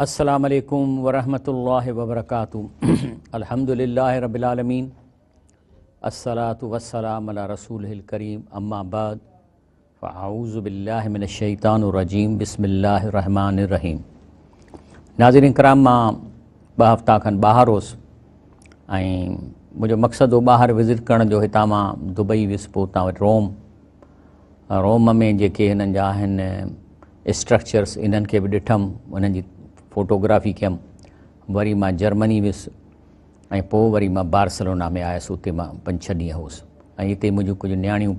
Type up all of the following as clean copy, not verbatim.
السلام عليڪم ورحمة الله وبرڪاته الحمد لله رب العالمين الصلاة والسلام على رسوله الڪريم اما بعد فاعوذ بالله من الشيطان الرجيم بسم الله الرحمن الرحيم ناظرين ڪرام مان ٻه هفتا کن ٻاهر هوس ۽ منهنجو مقصد هو ٻاهر وزٽ ڪرڻ جو هتان مان دبئي ويس پوء اتان وري روم روم ۾ جيڪي هنن جا آهن اسٽرڪچرس انهن کي به ڏٺم انهن جي فوٽوگرافي ڪيم وري مان جرمني ويس ۽ پوء وري مان بارسلونا ۾ آيس اتي مان پنج ڇهه ڏينهن هوس ۽ هتي منهنجون ڪجهه نياڻيون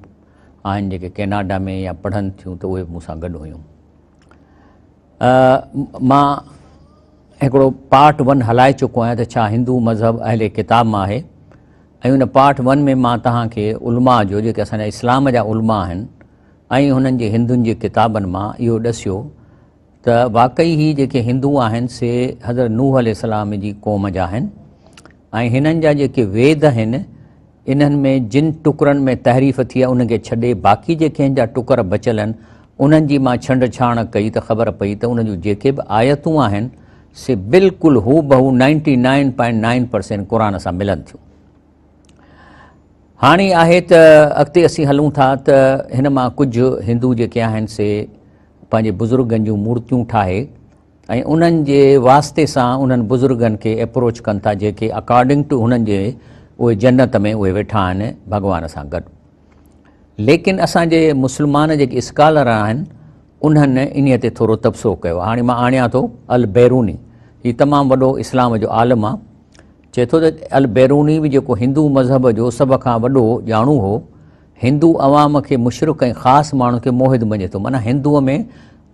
آهن جيڪي ڪيناڊا ۾ يا پڙهن ٿيون ته اهي به مون سان گڏ هيون مان هڪڙو پارٽ ون هلائي چڪو آهيان ته ڇا هندو مذهب اهل ڪتاب مان آهي ۽ ان پارٽ ون ۾ مان توهان کي علماء جو جيڪي اسان جا اسلام جا علماء آهن ۽ هنن جي هندن جي ڪتابن مان اهو ڏسيو ته واقعي هي جيڪي هندو آهن سي حضرت نوح عليه السلام جي قوم جا آهن ۽ هنن جا جيڪي ويد آهن انهن ۾ جن ٽڪرن ۾ تحريف ٿي آهي انهن کي ڇڏي باقي جيڪي هن جا ٽڪر بچيل آهن انهن جي مان ڇنڊ ڇاڻ ڪئي ته خبر پئي ته انهن جون جيڪي به آيتون آهن سي بلڪل هوبهو ninety nine point nine percent قرآن سان ملن ٿيون. هاڻي آهي ته اڳتي اسين هلون ٿا ته هن مان ڪجهه هندو جيڪي آهن سي پنهنجي بزرگن جون مورتيون ٺاهي ۽ انهن جي واسطي سان انهن بزرگن کي اپروچ ڪن ٿا جيڪي اڪارڊنگ ٽو هنن جي اهي جنت ۾ اهي ويٺا آهن ڀڳوان سان گڏ. ليڪن اسان جي مسلمان جيڪي اسڪالر آهن انهن انهيء تي ٿورو تبصرو ڪيو. هاڻي مان آڻيان ٿو البيروني، هي تمام وڏو اسلام جو عالم آ، چئي ٿو ته البيروني به جيڪو هندو مذهب جو سڀ کان وڏو ڄاڻو هو، هندو عوام کي مشرڪ ۽ خاص ماڻهن کي موحد مڃي ٿو، معنيٰ هندوء ۾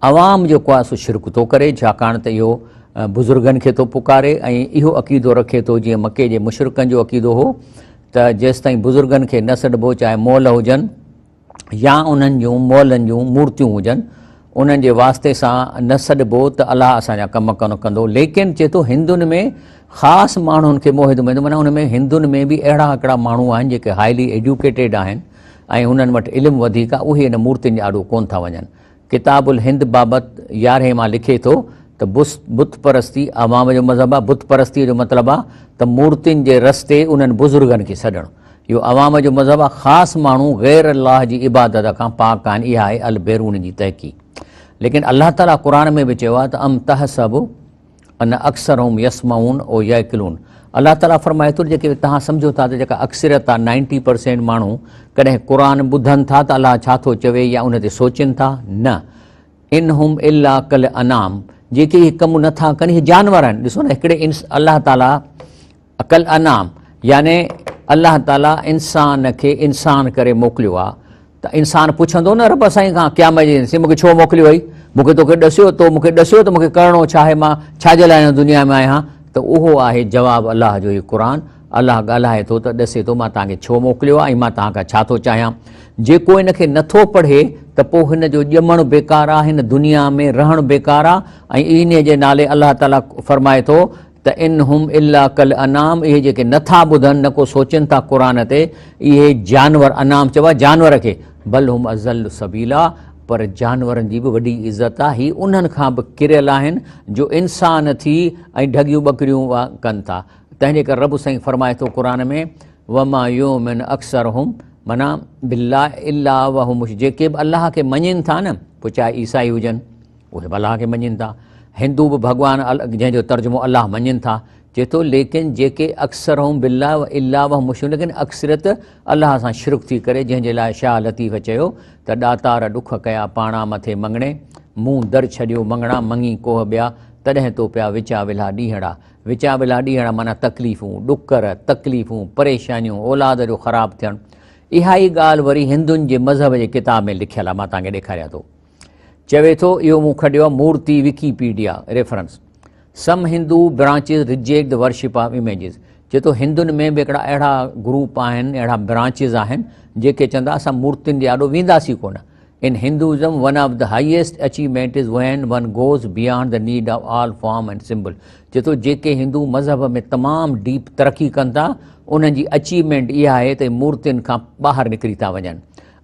عوام جيڪو آهي سو شرڪ ٿو ڪري، ڇاڪاڻ ته اهو بزرگن کي ٿو پڪاري ۽ اهو عقيدو رکي ٿو جيئن مڪي جي مشرڪن جو عقيدو هو ته جيستائين بزرگن کي نه سڏبو چاهي مئل هجن يا انهن جون مئلن جون مورتيون هجن انهن جي واسطي سان نه سڏبو ته الله اسان جا ڪم ڪونه ڪندو ليڪن چئي ٿو هندن ۾ خاص ماڻهن کي موحد مڃيندو معنيٰ ان ۾ هندن ۾ به اهڙا هڪڙا ماڻهو آهن جيڪي هائلي ايڊيوڪيٽيڊ آهن ۽ انهن وٽ علم وڌيڪ آهي اهي ان مورتين جي آڏو ڪونه ٿا وڃن ڪتاب الهند بابت يارهين مان لکي ٿو ته بت پرستي عوام جو مذهب آهي، بت پرستيء جو مطلب آهي ته مورتين جي رستي انهن بزرگن کي سڏڻ. اهو عوام جو مذهب آهي، خاص ماڻهو غير الله جي عبادت کان پاڪ آهن، اها آهي البيروني جي تحقيق. ليڪن الله تعاليٰ قرآن ۾ به چيو آهي ته ام تحسب ان اڪثرهم يسمعون او يعقلون الله تعاليٰ فرمائي ٿو جيڪي توهان سمجهو ٿا ته جيڪا اڪثريت آهي نائنٽي پرسينٽ ماڻهو ڪڏهن قرآن ٻڌن ٿا ته الله ڇا ٿو چوي يا ان تي سوچين ٿا نه ان هم الا ڪل انعام جيڪي هي ڪم نٿا ڪن هي جانور آهن ڏسو نه هڪڙي الله تعاليٰ ڪل انعام يعني الله تعاليٰ انسان کي انسان ڪري موڪليو آهي ته انسان پڇندو نه رب سائين کان قيامت جي ڏينهن سائين مونکي ڇو موڪليو اٿئي مونکي توکي ڏسيو تو مونکي ڏسيو ته مونکي ڪرڻو ڇا آهي مان ڇا جي لاء هن دنيا ۾ آهيان ته اهو آهي جواب الله جو هي قرآن الله ڳالهائي ٿو ته ڏسي ٿو مان توهان کي ڇو موڪليو آهي ۽ مان توهان کان ڇا ٿو چاهيان جيڪو ان کي نٿو پڙهي ته پوء هن جو ڄمڻ بيڪار آهي هن دنيا ۾ رهڻ بيڪار آهي ۽ انهي جي نالي الله تعاليٰ فرمائي ٿو ته ان هم الا ڪالانعام اهي جيڪي نه ٿا ٻڌن نه ڪو سوچين ٿا قرآن تي اهي جانور انعام چئبو آهي جانور کي بل هم اضل سبيلا پر جانورن جي به وڏي عزت آهي هي انهن کان به ڪريل آهن جو انسان ٿي ۽ ڍڳيون ٻڪريون ڪن ٿا تنهن جي ڪري رب سائين فرمائي ٿو قرآن ۾ وما يؤمن اڪثرهم معنيٰ بالله الا وهم مشرڪون جيڪي به الله کي مڃين ٿا نه پوء چاهي عيسائي هجن اهي به الله کي مڃين ٿا، هندو به ڀڳوان جنهن جو ترجمو الله مڃين ٿا، چئي ٿو ليڪن جيڪي اڪثرهم بالله الا وهم مشرڪون ليڪن اڪثريت الله سان شرڪ ٿي ڪري جنهن جي لاء شاهه لطيف چيو ته ڏاتار ڏک ڪيا پاڻا مٿي مڱڻي، مون در ڇڏيو مڱڻا مڱي ڪوهه ٻيا، تڏهن تو پيا وچا ولها ڏينهڙا. وچا ولها ڏينهڙا معنيٰ تڪليفون، ڏڪر، تڪليفون، پريشانيون، اولاد جو خراب ٿيڻ. اها ئي ڳالهه وري هندن جي مذهب جي ڪتاب ۾ لکيل آهي مان توهان کي ڏيکاريان ٿو. چوي ٿو اهو مون کڍيو آهي مورتي Wikipedia reference some Hindu branches reject the worship of images چئي ٿو هندن ۾ به هڪڙا اهڙا گروپ آهن اهڙا برانچز آهن جيڪي چوندا اسان مورتين جي آڏو وينداسين ڪونه in Hinduism one of the highest achievement is when one goes beyond the need of all form and symbol چئي ٿو جيڪي هندو مذهب ۾ تمام ڊيپ ترقي ڪن ٿا انهن جي اچيومينٽ اها آهي ته مورتين کان ٻاهر نڪري ٿا وڃن.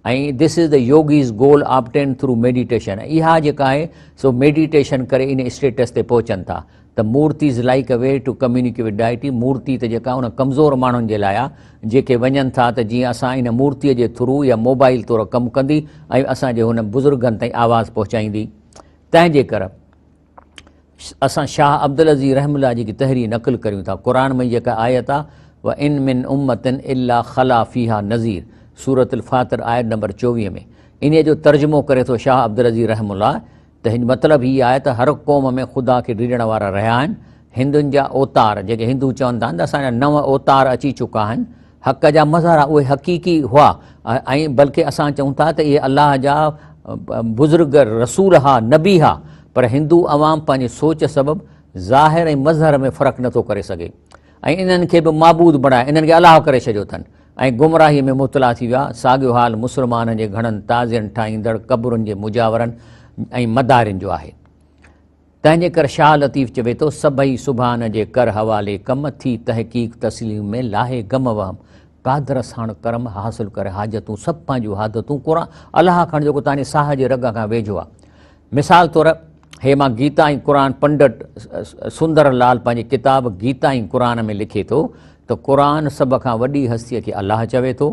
۽ This is the yogi's goal obtained through meditation ۽ اها جيڪا آهي سو ميڊيٽيشن ڪري ان اسٽيٽس تي پهچن ٿا ته murti is like a way to communicate with deity مورتي ته جيڪا ان ڪمزور ماڻهن جي لاء آهي جيڪي وڃن ٿا ته جيئن اسان ان مورتي جي ٿرو يا موبائل طور ڪم ڪندي ۽ اسان جي هن بزرگن تائين آواز پهچائيندي تنهن جي ڪر اسان شاهه عبدالعزيز رحم الله جي تحرير نقل ڪريون ٿا قرآن ۾ جيڪا آيت آ وان من امة الا خلا فيها نذير سورة الفاطر آيت نمبر 24 ۾ انهيء جو ترجمو ڪري ٿو شاهه عبدالعزيز رحم الله ته هن مطلب هي آهي ته هر قوم ۾ خدا کي ڊڄڻ وارا رهيا آهن هندن جا اوتار جيڪي هندو چون ٿا ته اسان جا نو اوتار اچي چڪا آهن حق جا مظهر اهي حقيقي هئا ۽ بلڪه اسان چئون ٿا ته اهي الله جا بزرگ رسول ها نبي ها پر هندو عوام پنهنجي سوچ سبب ظاهر ۽ مظهر ۾ فرق نٿو ڪري سگهي ۽ انهن کي به معبود بڻائي انهن کي الله ڪري ڇڏيو اٿن ۽ گمراهي ۾ مبتلا ٿي ويا. ساڳيو حال مسلمانن جي گهڻن تعزين ٺاهيندڙ قبرن جي مجاورن ۽ مدارين جو آهي. تنهن جي ڪر شاهه لطيف چوي ٿو، سڀئي سبحان جي ڪر حوالي ڪم، ٿي تحقيق تسليم ۾ لاهي غم وهم، قادر ساڻ ڪرم، حاصل ڪر حاجتون، سڀ پنهنجون حادتون، قرآن الله کڻ جيڪو تنهنجي ساهه جي رڳ کان ويجهو آهي. مثال طور هي مان گيتا ۽ قرآن پنڊت سندر لال پنهنجي ڪتاب گيتا ۽ قرآن ۾ لکي ٿو ته قرآن سڀ کان وڏي هستيء کي الله چوي ٿو.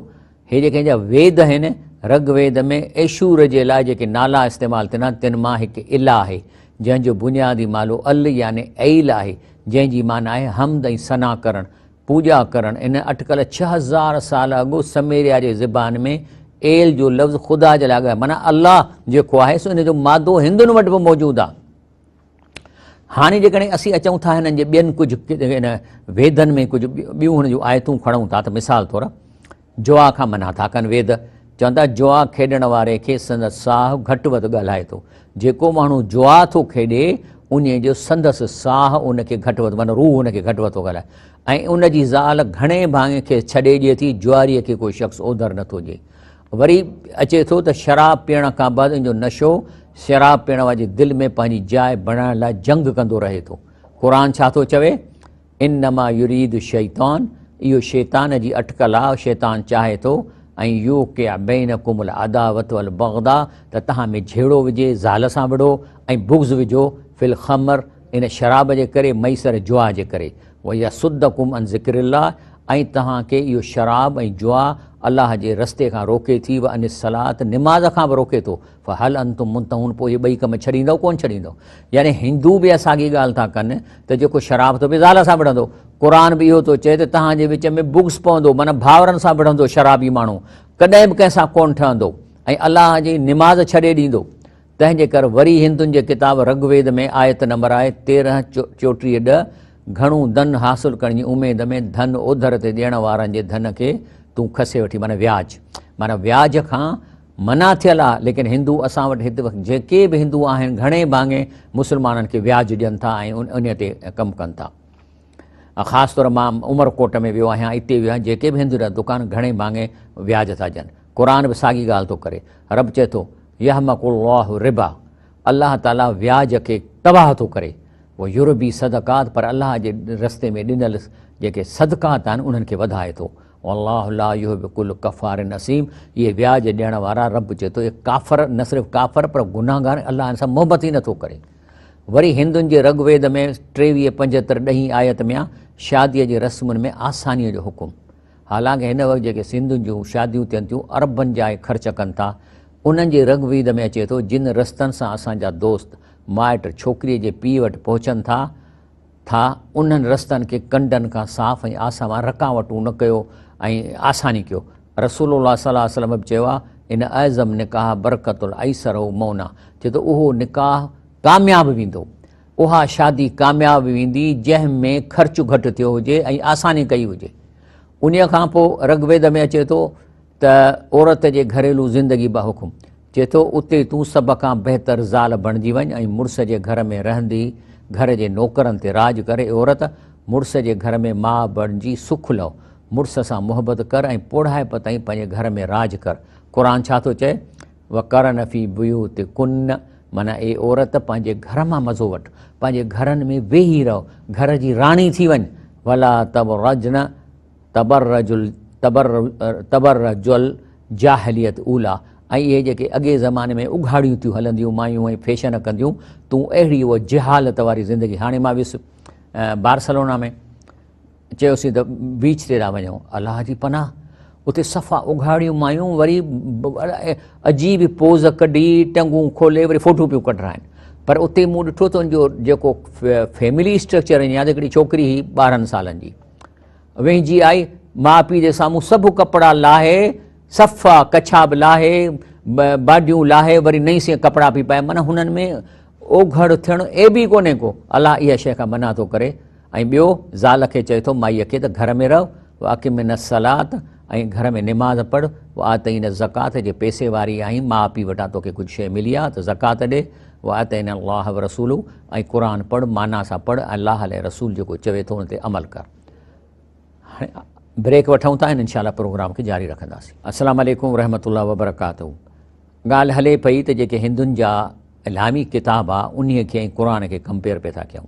هي جيڪي هن جا ويد آهن، رگ ويد ۾ ايشور جي لاء جيڪي نالا استعمال ٿين ٿا، تن مان هڪ الا آهي، جنهن جو بنيادي مالو ال يعني ايل آهي، جنهن جي معنيٰ آهي حمد ۽ ثنا ڪرڻ، پوڄا ڪرڻ. ان اٽڪل 6000 سال اڳ سميريا جي زبان ۾ ايل جو لفظ خدا جي لاء ڳايو، معنيٰ الله جيڪو آهي سو ان جو مادو هندن وٽ به موجود آهي. هاڻي جيڪڏهن اسين اچون ٿا هنن جي ٻين ڪجهه ان ويدن ۾ ڪجهه ٻيون هن جون آيتون کڻون ٿا ته مثال طور جوا کان منع ٿا ڪن ويد چون ٿا جوا کيڏڻ واري کي سندس ساهه گهٽ وڌ ڳالهائي ٿو جيڪو ماڻهو جوا ٿو کيڏي انهي جو سندس ساهه ان کي گهٽ وڌ معنيٰ روح ان کي گهٽ وڌ ٿو ڳالهائي ۽ ان جي زال گهڻي ڀاڱي کيس ڇڏي ڏئي ٿي جواريء کي ڪو شخص اوڌر نٿو ڏئي وري اچي ٿو ته شراب پيئڻ کان بعد ان جو نشو شراب پيئڻ واري جي دل ۾ پنهنجي جاء بڻائڻ لاء جنگ ڪندو رهي ٿو. قرآن ڇا ٿو چوي؟ انما يريد الشيطان اهو شيطان جي اٽڪل آ، شيطان چاهي ٿو ان يوقع بينڪم العداوة والبغضاء ته توهان ۾ جهيڙو وجهي، زال سان وڙهو ۽ بغض وجهو، في الخمر ان شراب جي ڪري، ميسر جوا جي ڪري، ويصدڪم عن ذڪر الله ۽ توهان کي اهو شراب ۽ جوا الله جي رستي کان روڪي ٿي وعن الصلاة نماز کان به روڪي ٿو فهل انتم منتهون پوء اهي ٻئي ڪم ڇڏيندؤ ڪونه ڇڏيندؤ يعني هندو به اها ساڳي ڳالهه ٿا ڪن ته جيڪو شراب ٿو پي زال سان وڙهندو قرآن به اهو ٿو چئي ته توهان جي وچ ۾ بغض پوندو معنيٰ ڀائرن سان وڙهندو شرابي ماڻهو ڪڏهن به ڪنهن سان ڪونه ٺهندو ۽ الله جي نماز ڇڏي ڏيندو تنهن جي ڪر وري هندن جي ڪتاب رگ ويد ۾ آيت نمبر آهي 13 34 ڏھ، گهڻو ڌن حاصل ڪرڻ جي اميد ۾ ڌن اوڌر تي ڏيڻ وارن جي ڌن کي تون کسي وٺي معنيٰ وياج معنيٰ وياج کان منع ٿيل آهي ليڪن هندو اسان وٽ هت وقت جيڪي به هندو آهن گهڻي ڀاڱي مسلمانن کي وياج ڏين ٿا ۽ انهي تي ڪم ڪن ٿا. خاص طور مان عمر ڪوٽ ۾ ويو آهيان اتي ويو آهيان جيڪي به هندو جا دڪان گهڻي ڀاڱي وياج ٿا ڏين قرآن به ساڳي ڳالهه ٿو ڪري رب چئي ٿو يحمق الله الربا الله تعالي وياج کي تباهه ٿو ڪري ويربي صدقات پر الله جي رستي ۾ ڏنل جيڪي صدقات آهن انهن کي وڌائي ٿو والله لا يحب كل ڪفار اثيم اهي وياج ڏيڻ وارا رب چئي ٿو اهي ڪافر نه صرف ڪافر پر گنهگار الله ان سان محبت ئي نٿو ڪري وري هندن جي رگ ويد ۾ 23 75 ڏهين آيت ۾ آ شاديء جي رسمن ۾ آسانيء جو حڪم. حالانڪه هن وقت جيڪي سنڌين جون شاديون ٿين ٿيون اربن جا اهي خرچ ڪن ٿا. انهن جي رگ ويد ۾ اچي ٿو جن رستن سان اسان جا دوست، مائٽ ڇوڪريء جي پيء وٽ پهچن ٿا ٿا انهن رستن کي ڪنڊن کان صاف ۽ آسان مان رڪاوٽون نه ڪيو ۽ آساني ڪيو. رسول الله صلي الله عليه وسلم به چيو آهي ان اعظم نڪاح برڪت الايسره مونا چي ٿو اهو نڪاح ڪامياب ويندو اها شادي ڪامياب ويندي جنهن ۾ خرچ گهٽ ٿيو هجي ۽ آساني ڪئي هجي. انهيء کان پوء رگ ويد ۾ اچي ٿو ته عورت جي گهريلو زندگي با حڪم چئي ٿو اتي تون سڀ کان بهتر زال بڻجي وڃ ۽ مڙس جي گهر ۾ رهندي گهر جي نوڪرن تي راڄ ڪر اي عورت مڙس جي گهر ۾ ماء بڻجي سک لهه مڙس سان محبت ڪر ۽ پوڙهائپ تائين پنهنجي گهر ۾ راڄ ڪر. قرآن ڇا ٿو چئي؟ وقرن في بيوتڪن معنيٰ اي عورت پنهنجي گهر مان مزو وٺ، پنهنجي گهرن ۾ ويهي رهه، گهر جي راڻي ٿي وڃ. ولا تبرجن تبرج جاهليت اوليٰ ۽ اهي جيڪي اڳئين زماني ۾ اگهاڙيون ٿيون هلنديون مايون ۽ فيشن ڪنديون تون اهڙي اها جهالت واري زندگي هاڻي مان ويس بارسلونا ۾ چيوسين ته بيچ تي ٿا وڃون الله جي پناهه اتي صفا اگهاڙيون مايون وري عجيب پوز ڪڍي ٽنگون کولي وري فوٽو پيون ڪڍرائن پر اتي مون ڏٺو ته ان جو جيڪو فيملي اسٽرڪچر يا هڪڙي ڇوڪري هئي 12 سالن جي وهنجي آئي، ماء پيء جي سامهون سڀ ڪپڙا لاهي، صفا ڪڇا به لاهي، باڊيون لاهي، وري نئين سين ڪپڙا پئي پائي، معنيٰ هنن ۾ اوگهڙ ٿيڻ عيب ئي ڪونهي ڪو، الله اها شيء کان منع ٿو ڪري. ۽ ٻيو زال کي چئي ٿو مائيء کي ته گهر ۾ رهه، واقمن الصلات ۽ گهر ۾ نماز پڙهه، وآتين الزڪات جي پئسي واري آهين ماء پيء وٽان توکي ڪجهه شيء ملي آهي ته زڪوات ڏي، واطعنا الله ورسوله ۽ قرآن پڙھ معنيٰ سان پڙھ ۽ الله ۽ رسول جيڪو چوي ٿو ان تي عمل ڪر. هاڻي بريڪ وٺون ٿا ۽ انشاء الله پروگرام کي جاري رکنداسين. السلام عليڪم ورحمة الله وبرڪاته ڳالهه هلي پئي ته جيڪي هندن جا الهامي ڪتاب آ انهي کي ۽ قرآن کي ڪمپيئر پئي ٿا ڪيون.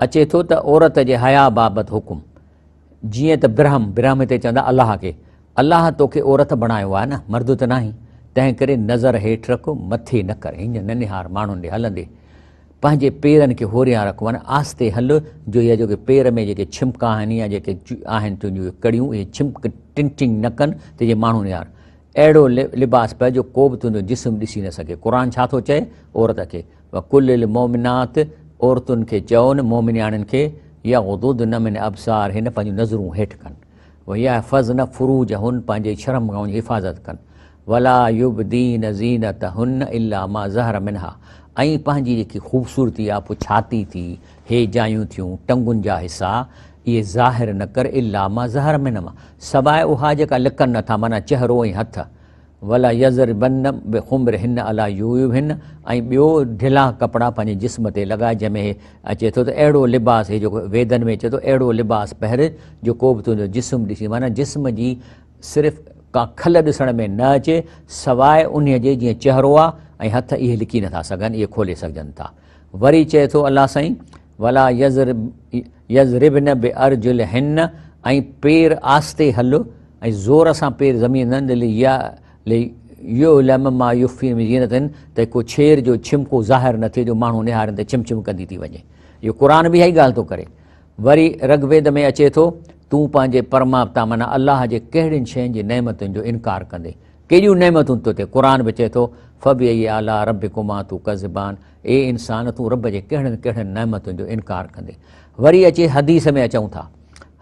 اچي ٿو ته عورت جي حياء بابت حڪم جيئن ته برهم، برهم هتي چوندا الله کي، الله توکي عورت بڻايو آهي نه، مرد ته ناهين، تنهن ڪري نظر هيٺ رک، مٿي نه ڪر، هينئن نه نهار ماڻهن ڏي هلندي، پنهنجي پيرن کي هوريان رک، معنيٰ آهستي هل، جو اها جيڪي پير ۾ جيڪي ڇمڪا آهن يا جيڪي آهن تنهنجون اهي ڪڙيون، اهي ڇمڪ ٽن ٽن نه ڪن ته جيئن ماڻهو نهار. اهڙو لباس پائي جو ڪو به تنهنجو جسم ڏسي نه سگهي. قرآن ڇا ٿو چئي عورت کي؟ وقل للمؤمنات عورتن کي چئو نه مؤمنياڻين کي يغضضن من ابصارهن پنهنجون نظرون هيٺ ڪن ويحفظن فروجهن پنهنجي شرمگاهن جي حفاظت ڪن ولا يبدين زينتهن الا ما ظهر منها ۽ پنهنجي جيڪي خوبصورتي آ پوء ڇاتي ٿي هي جايون ٿيون ٽنگن جا حصا اهي ظاهر نه ڪر الا ما ظهر منهما سواء اها جيڪا لڪن نٿا معنيٰ چهرو ۽ هٿ ولا يضربن بخمرهن علي جيوبهن ۽ ٻيو ڍلا ڪپڙا پنهنجي جسم تي لڳاء جنهن ۾ هي اچي ٿو ته اهڙو لباس هي جيڪو ويدن ۾ اچي ٿو اهڙو لباس پهر جو ڪو به تنهنجو جسم ڏسي معنيٰ جسم جي صرف ڪا کل ڏسڻ ۾ نه اچي سواء انهي جي جيئن چهرو آ ۽ هٿ اهي لڪي نٿا سگهن اهي کولي سگهجن ٿا وري چئي ٿو الله سائين ولا يضربن بارجلهن ۽ پير آهستي هل ۽ زور سان پير زمين نه ليعلم ما يخفين من زينتهن ته ڪو ڇير جو ڇمڪو ظاهر نه ٿئي جو ماڻهو نهارين ته ڇم ڇم ڪندي ٿي وڃي. اهو قرآن به اها ئي ڳالهه ٿو ڪري. وري رگ ويد ۾ اچي ٿو، تون پنهنجي پرماتما معنيٰ الله جي ڪهڙين شين جي نعمتن جو انڪار ڪندين؟ ڪيڏيون نعمتون تو تي؟ قرآن به چئي ٿو، فبأي آلاء ربڪما تڪذبان اي انسان تون رب جي ڪهڙن ڪهڙن نعمتن جو انڪار ڪندين؟ وري اچي حديث ۾ اچون ٿا.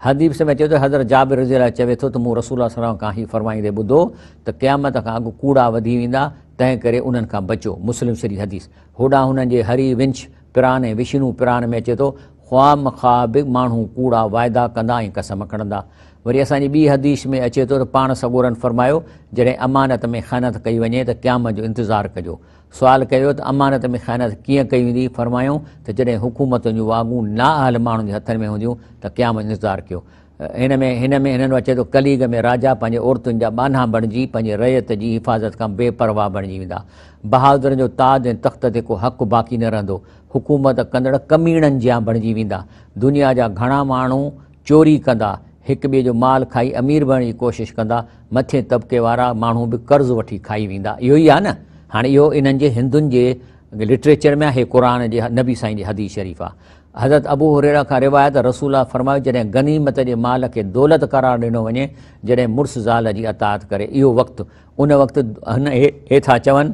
حديث ۾ اچي ٿو حضرت جابر رضي الله چوي ٿو ته مون رسول الله صلي الله عليه وسلم کان هي فرمائيندي ٻڌو ته قيامت کان اڳ ڪوڙا وڌي ويندا تنهن ڪري انهن کان بچو مسلم شريف حديث هوڏانهن هنن جي هري ونش پران ۽ وشنو پران ۾ اچي ٿو خوامخواه به ماڻهو ڪوڙا واعدا ڪندا ۽ قسم کڻندا وري اسان جي ٻي حديث ۾ اچي ٿو ته پاڻ سڳورن فرمايو جڏهن امانت ۾ خيانت ڪئي وڃي ته قيامت جو انتظار ڪجو سوال ڪيو ويو ته امانت ۾ خيانت ڪيئن ڪئي ويندي؟ فرمايائون ته جڏهن حڪومتن جون واڳون نااهل ماڻهن جي هٿن ۾ هونديون ته قيامت جو انتظار ڪيو. هن ۾ هن ۾ هنن اچي ٿو ڪليگ ۾ راجا پنهنجي عورتن جا ٻانها بڻجي پنهنجي رعيت جي حفاظت کان بي پرواهه بڻجي ويندا. بهادرن جو تاج ۽ تخت تي ڪو حق باقي نه رهندو. حڪومت ڪندڙ ڪميڻن جيان بڻجي ويندا. دنيا جا گهڻا ماڻهو چوري ڪندا، هڪ ٻئي جو مال کائي امير بڻڻ جي ڪوشش ڪندا، مٿين طبقي وارا ماڻهو به قرض وٺي کائي ويندا، اهو ئي آهي نه؟ هاڻي اهو انهن جي هندن جي لٽريچر ۾ آهي، هي قرآن جي نبي سائين جي حديث شريف آهي. حضرت ابو هريره کان روايت رسول الله فرمايو جڏهن غنيمت جي مال کي دولت قرار ڏنو وڃي، جڏهن مڙس زال جي اطاعت ڪري، اهو وقت ان وقت هن هي ٿا چون،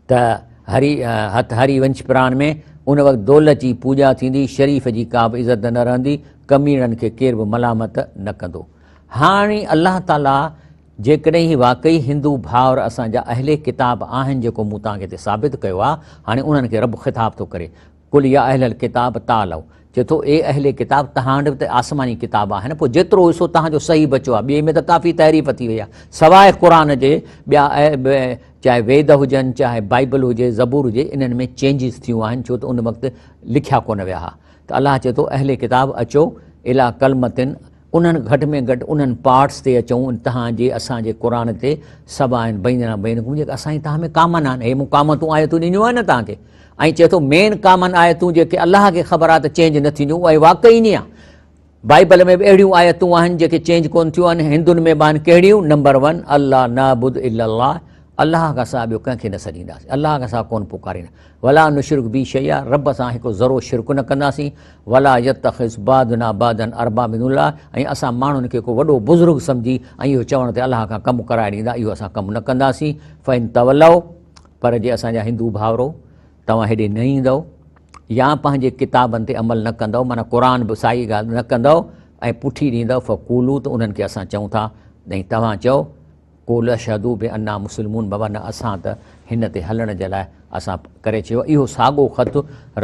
ته هري هت هري ونش پران ۾ ان وقت دولت جي پوڄا ٿيندي، شريف جي ڪا به عزت نه رهندي، ڪميڻن کي ڪير به ملامت نه ڪندو. هاڻي الله تعاليٰ جيڪڏهن هي واقعي هندو ڀائر اسان جا اهل ڪتاب آهن جيڪو مون توهان کي هتي ثابت ڪيو آهي، هاڻي انهن کي رب خطاب ٿو ڪري، قل يا اهل الڪتاب تعالوا، چئي ٿو اي اهل ڪتاب توهان وٽ به ته آسماني ڪتاب آهن پوء جيترو حصو توهان جو صحيح بچيو آهي ٻئي ۾ ته ڪافي تحريف ٿي وئي آهي سواء قرآن جي ٻيا چاهي ويد هجن چاهي بائبل هجي زبور هجي انهن ۾ چينجز ٿيون آهن ڇو ته ان وقت لکيا ڪونه ويا هئا ته الله چئي ٿو اهل ڪتاب اچو اليٰ ڪلمتن انهن گهٽ ۾ گهٽ انهن پارٽس تي اچون تهان جي اسان جي قرآن تي سواء بيننا بينڪم جيڪي اسان جي تهان ۾ ڪامن آهن هي مون ڪامتون آيتون ڏنيون آهن نه تهان کي ۽ چئي ٿو مين ڪامن آيتون جيڪي الله کي خبر آهي ته چينج نه ٿينديون اهي واقعي ائين آهي. بائيبل ۾ به اهڙيون آيتون آهن جيڪي چينج ڪونه ٿيون آهن، هندن ۾ به آهن، ڪهڙيون؟ نمبر ون، الله نعبد الا الله، الله کان سواء ٻيو ڪنهن کي نه سڏينداسين، الله کان سواء ڪونه پڪاريندا، ولا نشرڪ به شيئا، رب سان هڪ ذرو شرڪ نه ڪنداسين، ولا يتخذ بعضنا بعضا اربابا من دون الله، ۽ اسان ماڻهن کي ڪو وڏو بزرگ سمجهي ۽ اهو چوڻ تي الله کان ڪم ڪرائي ڏيندا، اهو اسان ڪم نه ڪنداسين، فان تولوا، پر جي اسان جا هندو ڀائرو توهان هيڏي نه ايندؤ يا پنهنجي ڪتابن تي عمل نه ڪندؤ معنيٰ قرآن به ساڳي ڳالهه نه ڪندؤ ۽ پٺي ڏيندؤ فقولو ته انهن کي اسان چئون ٿا ۽ توهان چئو قول اشهدو بانا مسلمون بابا نه اسان ته هن تي هلڻ جي لاء اسان ڪري چيو اهو ساڳو خط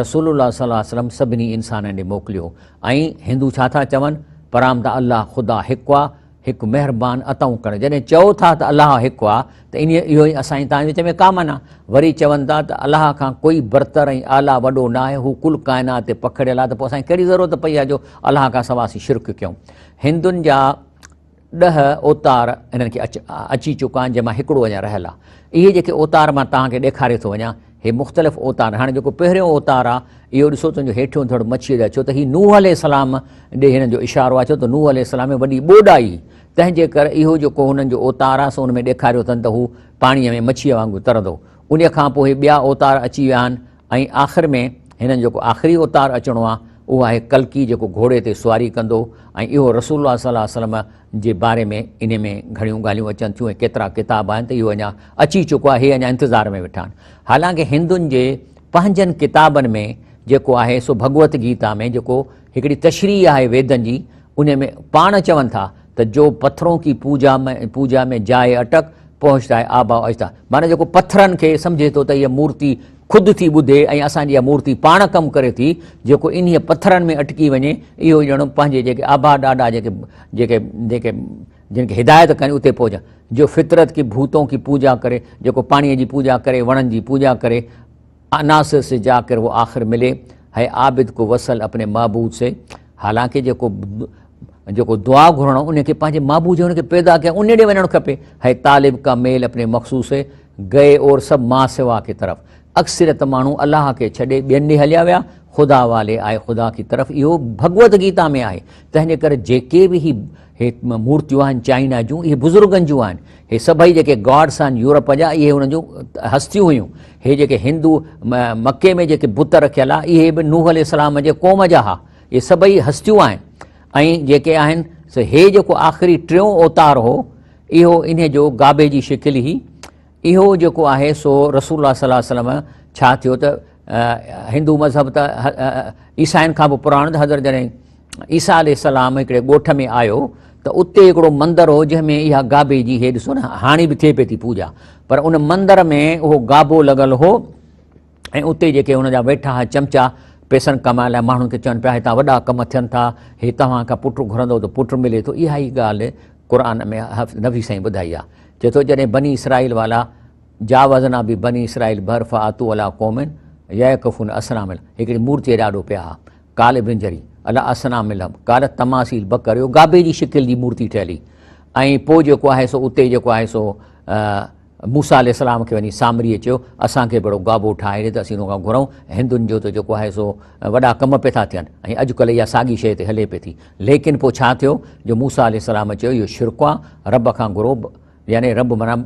رسول الله صلي الله عليه وسلم سڀني انسانن ڏي موڪليو ۽ هندو ڇا ٿا چون پرام ته الله خدا هڪ آ هڪ مهربان عطائون ڪرڻ جڏهن چئو ٿا ته الله هڪ آ ته انهيء اهو ۽ اسان ۽ توهان جي وچ ۾ ڪا معنيٰ؟ وري چون ٿا ته الله کان ڪوئي برتر ۽ اعليٰ وڏو نه آهي هو ڪل ڪائنات تي پکڙيل آ ته پوء اسان کي ڪهڙي ضرورت پئي آ جو الله کان سواء اسين شرڪ ڪيون؟ هندن جا ڏهه اوتار هنن کي اچي چڪا آهن جنهن مان هڪڙو اڃا رهيل آ. اهي جيڪي اوتار مان توهان کي ڏيکاري ٿو وڃان هي مختلف اوتار هاڻي جيڪو پهريون اوتار آ اهو ڏسو تنهنجو هيٺيون ڌڙ مڇيء جا ڇو ته هي نوح عليه السلام ڏي هنن جو اشارو آ ڇو ته نوح عليه السلام ۾ وڏي ٻوڏ آئي تنهن جي ڪري اهو جيڪو هنن جو اوتار آ سو ان ۾ ڏيکاريو اٿن ته هو پاڻيء ۾ مڇيء وانگر ترندو ان کان پوء هي ٻيا اوتار اچي ويا آهن ۽ آخر ۾ هنن جيڪو آخري اوتار اچڻو آ اهو آهي ڪلڪي جيڪو گهوڙي تي سواري ڪندو ۽ اهو رسول الله صلي الله عليه وسلم جي باري ۾ انهي ۾ گهڻيون ڳالهيون اچن ٿيون ۽ ڪيترا ڪتاب آهن ته اهو اڃا اچي چڪو آهي هي اڃا انتظار ۾ ويٺا آهن حالانڪه هندن جي پنهنجن ڪتابن ۾ جيڪو آهي سو ڀڳوت گيتا ۾ جيڪو هڪڙي تشريح آهي ويدن جي انهي ۾ پاڻ چون ٿا ته جو پٿرون ڪي پوجا ۾ پوجا ۾ جائي اٽڪ پهچتا هي آبا و اجدا معنيٰ جيڪو پٿرن کي سمجهي ٿو ته هيء مورتي خود ٿي ٻڌي ۽ اسان جي اها مورتي پاڻ ڪم ڪري ٿي جيڪو انهيء پٿرن ۾ اٽڪي وڃي اهو ڄڻ پنهنجي جيڪي آبا ڏاڏا جيڪي جيڪي جيڪي جن کي هدايت ڪري اتي پهچ جو فطرت ڪي ڀوتون ڪي پوجا ڪري جيڪو پاڻيء جي پوجا ڪري وڻن جي پوجا ڪري عناصر سي جا ڪر وہ آخر ملي هي عابد ڪو وصل اپني معبود سي حالانڪه جيڪو جيڪو دعا گهرڻ ان کي پنهنجي معبود جي ان کي پيدا ڪيا ان ڏي وڃڻ کپي هي طالب کا ميل اپني مخصوص سي گئي اور سب ما سوا ڪي طرف اڪثريت ماڻهو الله کي ڇڏي ٻين ڏي هليا ويا خدا والي آئي خدا ڪي طرف اهو ڀڳوت گيتا ۾ آهي تنهن جي ڪري جيڪي به هي هي مورتيون آهن چائنا جون اهي بزرگن جون آهن هي سڀئي جيڪي گاڊس آهن يورپ جا اهي انهن جون هستيون هيون هي جيڪي هندو مڪي ۾ جيڪي بت رکيل آهي اهي به نوح عليه السلام جي قوم جا ها اهي سڀئي هستيون آهن ۽ جيڪي آهن سو هي جيڪو آخري ٽيون اوتار هو اهو انهي جو گابي جي شڪل هئي اهو جيڪو آهي سو رسول الله صلي الله عليه وسلم ڇا ٿيو ته هندو مذهب ته عيسائين کان به پراڻو ته حضرت جڏهن عيسيٰ عليه السلام هڪڙي ڳوٺ ۾ آيو ته اتي هڪڙو مندر هو جنهن ۾ اها گابي جي هي ڏسو نه هاڻي به ٿئي پئي ٿي پوڄا پر ان مندر ۾ اهو گابو لڳل هو ۽ اتي جيڪي هن جا ويٺا ها چمچا پئسن ڪمائڻ لاء ماڻهن کي چون پيا هتان وڏا ڪم ٿين ٿا هي توهان کان پٽ گهرندو ته پٽ ملي ٿو اها ئي ڳالهه قرآن ۾ نبي سائين ٻڌائي آهي چئي ٿو جڏهن بني اسرائيل والا جاوزنا به بني اسرائيل بحر فاتو علا قوم يعڪفون اصنام هڪڙي مورتي ڏاڏو پيا ها قال ابن جري علا اصنام لهم قال تماثيل بقر اهو گابي جي شڪل جي مورتي ٺهيل هئي ۽ پوء جيڪو آهي سو اتي جيڪو آهي سو موسيٰ عليه السلام کي وڃي سامريء چيو، اسان کي به اهڙو گابو ٺاهي ڏي ته اسين ان کان گهرون. هندن جو ته جيڪو آهي سو وڏا ڪم پئي ٿا ٿين ۽ اڄڪلهه اها ساڳي شيء هتي هلي پئي ٿي. ليڪن پوء ڇا ٿيو جو موسيٰ عليه السلام چيو اهو شرڪ آهي، رب کان گهرو، يعني رب معنيٰ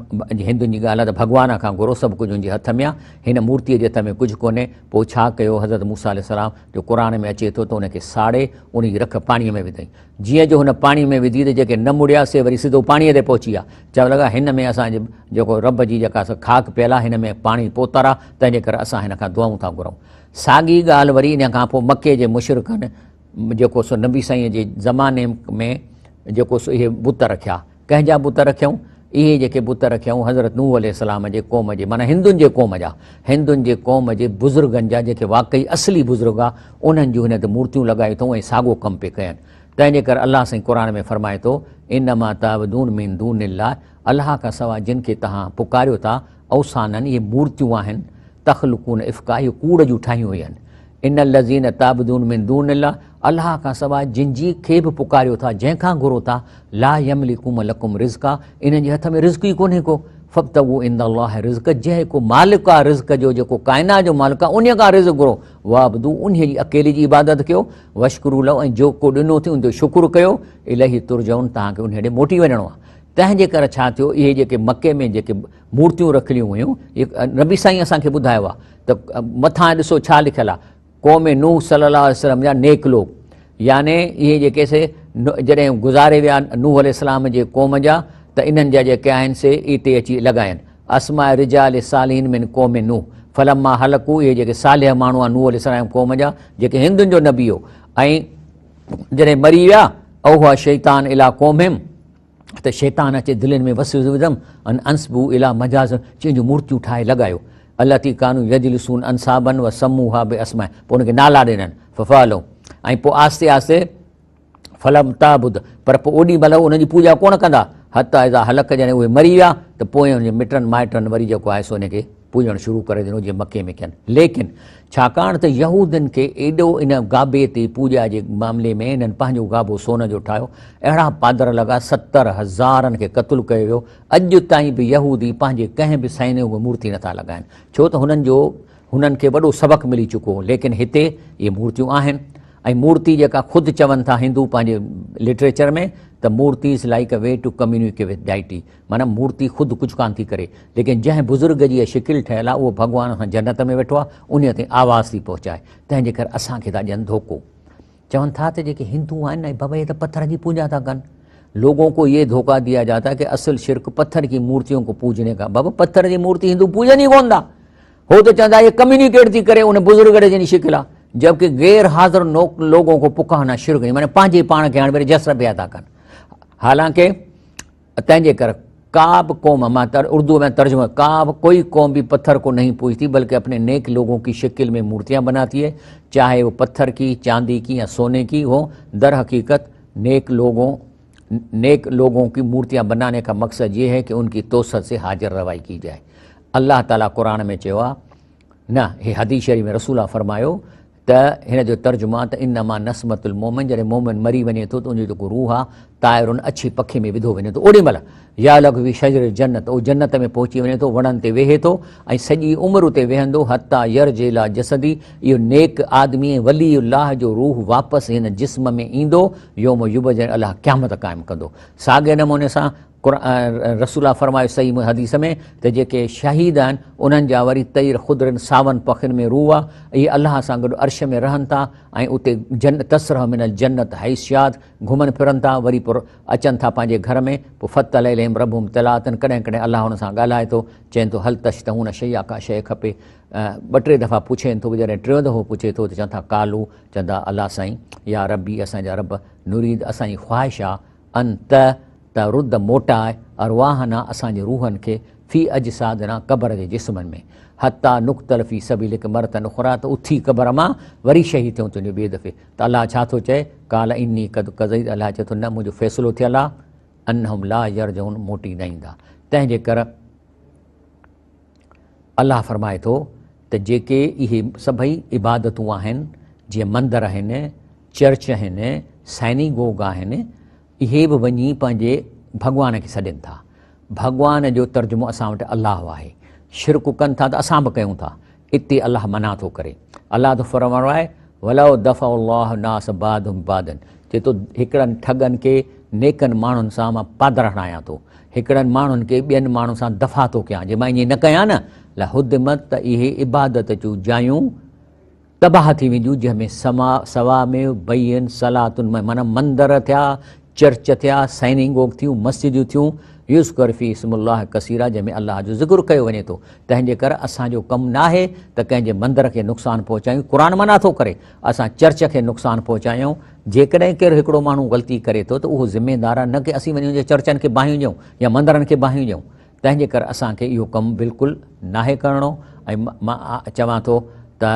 هندن جي ڳالهه آهي ته ڀڳوان کان گهرو، سڀ ڪجهه ان جي هٿ ۾ آهي، هن مورتيء جي هٿ ۾ ڪجهه ڪونهي. پوء ڇا ڪيو حضرت موسيٰ عليه السلام جو قرآن ۾ اچي ٿو ته ان کي ساڙي ان جي رک پاڻيء ۾ وڌائين. جيئن جو هن پاڻيء ۾ وڌي ته جيڪي نه مڙيا سي وري سڌو پاڻيء تي پهچي ويا. چوڻ لڳا، هن ۾ اسان جي جيڪو رب جي جيڪا سا خاڪ پيل آهي، هن ۾ پاڻي پوتر آهي، تنهن جي ڪري اسان هن کان دعائون ٿا گهرون. ساڳي ڳالهه وري ان کان پوء مڪي جي مشرڪن جيڪو سو نبي سائينء جي زماني ۾ جيڪو سو اهي بت رکيا. ڪنهن جا بت رکيائون؟ اهي جيڪي بت رکيائون حضرت نوح عليه السلام جي قوم جي معنيٰ هندن جي قوم جا، هندن جي قوم جي بزرگن جا جيڪي واقعي اصلي بزرگ ها، انهن جون هن تي مورتيون لڳايون اٿئون ۽ ساڳو ڪم پئي ڪين. تنهن جي ڪري الله سائين قرآن ۾ فرمائي ٿو، انما تعبدون من دون الله، الله کان سواء جن کي توهان پڪاريو ٿا، اوثانن، اهي مورتيون آهن، تخلقون افڪا، اهي ڪوڙ جون ٺاهيون ويون آهن. ان الذين تعبدون من دون الله، الله کان سواء جن جي کي به پڪاريو ٿا، جنهن کان گهرو ٿا، لا يملڪون لڪم رزقا، انهن جي هٿ ۾ رزق ئي ڪونهي ڪو، فابتغوا عند الله الرزق جنهن ڪو مالڪ آ رزق جو جيڪو ڪائنات جو مالڪ آ انهي کان رزق گهرو واعبدوا انهي جي اڪيلي جي عبادت ڪيو واشڪروا له ۽ جيڪو ڏنو اٿئي ان جو شڪر ڪيو اليه ترجعون توهان کي انهي ڏي موٽي وڃڻو آ تنهن جي ڪري ڇا ٿيو اهي جيڪي مڪي ۾ جيڪي مورتيون رکليون هيون نبي سائين اسان کي ٻڌايو آ ته مٿان ڏسو ڇا لکيل آ قوم نوح صلي الله عليه وسلم جا نيڪ لوڪ يعني اهي جيڪي سي جڏهن گذاري ويا نوح عليه السلام جي قوم جا ته انهن جا جيڪي آهن سي اتي اچي لڳاين اسماء رجال صالحين من قوم نوح فلما هلڪو اهي جيڪي صالح ماڻهو آهن نوح عليه السلام قوم جا جيڪي هندن جو نبي هو ۽ جڏهن مري ويا اوها شيطان الى قومهم ته شيطان اچي دلين ۾ وسوسو وڌم ان انسبو الي مجاز چين جون مورتيون ٺاهي لڳايو التي ڪانو يجلسون انصابا وسموها باسماء پوء ان کي نالا ڏنن ففعلوا ۽ پوء آهستي آهستي فلم تعبد پر پوء اوڏي مهل انهن جي پوڄا ڪونه ڪندا حتي اذا هلڪ جڏهن اهي مري ويا ته پوء ان جي مٽن مائٽن وري جيڪو آهي سو ان کي پوڄڻ شروع ڪري ڏنو جيئن مڪي ۾ ڪين. ليڪن ڇاڪاڻ ته يهودين کي ايڏو ان گابي تي پوڄا جي معاملي ۾ انهن پنهنجو گابو سون جو ٺاهيو، اهڙا پادر لڳا 70 هزارن کي قتل ڪيو ويو، اڄ تائين به يهودي پنهنجي ڪنهن به سينيگ ۾ مورتي نٿا لڳائن، ڇو ته هنن جو هنن کي وڏو سبق ملي چڪو هو، ليڪن هتي اهي مورتيون آهن ۽ مورتي جيڪا خود چون ٿا هندو پنهنجي لٽريچر ۾ ته مورتي is like a way to communicate with deity معنيٰ مورتي خود ڪجهه ڪانه ٿي ڪري، ليڪن جنهن بزرگ جي اها شڪل ٺهيل آهي، اهو ڀڳوان سان جنت ۾ ويٺو آهي، انهيء تائين آواز ٿي پهچائي، تنهن جي ڪري اسان کي ٿا ڏين ڌوڪو. چون ٿا ته جيڪي هندو آهن نه، بابا اهي ته پٿر جي پوڄا ٿا ڪن. لوگون ڪو يي ڌوڪا ديا جاتا هي ڪه اصل شرڪ پٿر ڪي مورتيون ڪو پوجني ڪا. بابا پٿر جي مورتي هندو پوڄن ئي ڪونه ٿا. هو ته چوندا اهي ڪميونيڪيٽ ٿي ڪري ان بزرگ ڏي جن جي شڪل آهي. جبڪه غير حاضر لوگون ڪو پڪارنا شرڪ نهين. معنيٰ پنهنجي پاڻ کي هاڻي وري جس رپيا ٿا ڪن. حالانڪه تنهن جي ڪر ڪا به قوم، مان اردو ۾ ترجمو، ڪا به ڪوئي قوم به پٿر ڪو نهين پوجتي بلڪه اپني نيڪ لوگون ڪي شڪل ۾ مورتيان بناتي هي چاهي وو پٿر ڪي، چاندي ڪي يا سوني ڪي هو، در حقيقت نيڪ لوگون نيڪ لوگون ڪي مورتيان بناني ڪا مقصد يه هي ڪي ان ڪي توسط سي حاضر روائي ڪي جائي. الله تعالي قرآن ۾ چيو آهي نه هي حديث شريف ۾ رسول الله فرمايو ته هن جو ترجمو آهي ته انما نسمة المومن جڏهن مومن مري وڃي ٿو ته ان جو جيڪو روح آهي طائر اڇي پکي ۾ وڌو وڃي ٿو اوڏي مهل يعلق في شجر الجنت اهو جنت ۾ پهچي وڃي ٿو وڻن تي ويهي ٿو ۽ سڄي عمر اتي ويهندو حتيٰ يرجع الي جسدي اهو نيڪ آدمي ۽ ولي الله جو روح واپس هن جسم ۾ ايندو يوم يبعث جڏهن الله قيامت قائم ڪندو ساڳئي نموني سان رسول الله فرمايو صحيح حديث ۾ ته جيڪي شهيد آهن انهن جا وري طير خضر ساون پکين ۾ روح آ اهي الله سان گڏ عرش ۾ رهن ٿا ۽ اتي جن تسرح من الجنت حيث شاءت گهمن ڦرن ٿا وري پوء اچن ٿا پنهنجي گهر ۾ پوء فطلع اليهم ربهم طلعة ڪڏهن ڪڏهن الله انهن سان ڳالهائي ٿو چين ٿو هل تشتهون شيئا ڪا شيء کپي ٻه ٽي دفعا پڇين ٿو جڏهن ٽيون دفعو پڇي ٿو ته چون ٿا قالو چوندا الله سائين يا ربي اسان جا رب نريد اسان جي خواهش آ ان ته ته رد موٽاء، ارواحنا اسان جي روحن کي، في اجسادنا قبر جي جسمن ۾، حتي نقتل في سبيلک مرة اخري ته اٿي قبر مان وري شهيد ٿيون تنهنجو ٻئي دفعي، ته الله ڇا ٿو چئي، قال اني قد قضيت الله چئي ٿو نه منهنجو فيصلو ٿيل آهي، انهم لا يرجعون موٽي نه ايندا، تنهن جي ڪر الله فرمائي ٿو ته جيڪي اهي سڀئي عبادتون آهن جيئن مندر آهن، چرچ آهن، سائنيگوگ آهن، اهي به وڃي پنهنجي ڀڳوان کي سڏين ٿا. ڀڳوان جو ترجمو اسان وٽ الله آهي. شرڪ ڪن ٿا ته اسان به ڪيون ٿا. اتي الله منع ٿو ڪري. الله ٿو فرمائي ولو دفع الله الناس بعضهم ببعض چئي ٿو هڪڙن ٺڳن کي نيڪن ماڻهن سان مان پادر هڻايان ٿو. هڪڙن ماڻهن کي ٻين ماڻهن سان دفع ٿو ڪيان. جي مان ائين نه ڪيان نه لهدمت ته اهي عبادت جون جايون تباهه ٿي وينديون جنهن ۾ سما، صوامع، بين، صلاتن ۾ معنيٰ مندر ٿيا، چرچ ٿيا، سائنيگوگ ٿيون، مسجدون ٿيون، يذڪر فيه اسم الله ڪثيرا جنهن ۾ الله جو ذڪر ڪيو وڃي ٿو، تنهن جي ڪري اسان جو ڪم ناهي ته ڪنهن جي مندر کي نقصان پهچايون، قرآن منع ٿو ڪري اسان چرچ کي نقصان پهچايون، جيڪڏهن ڪير هڪڙو ماڻهو غلطي ڪري ٿو ته اهو ذميدار آهي نه ڪي اسين وڃي ان جي چرچن کي باهيون ڏيون يا مندرن کي باهيون ڏيون، تنهن جي ڪري اسان کي اهو ڪم بلڪل ناهي ڪرڻو ۽ مان چوان ٿو ته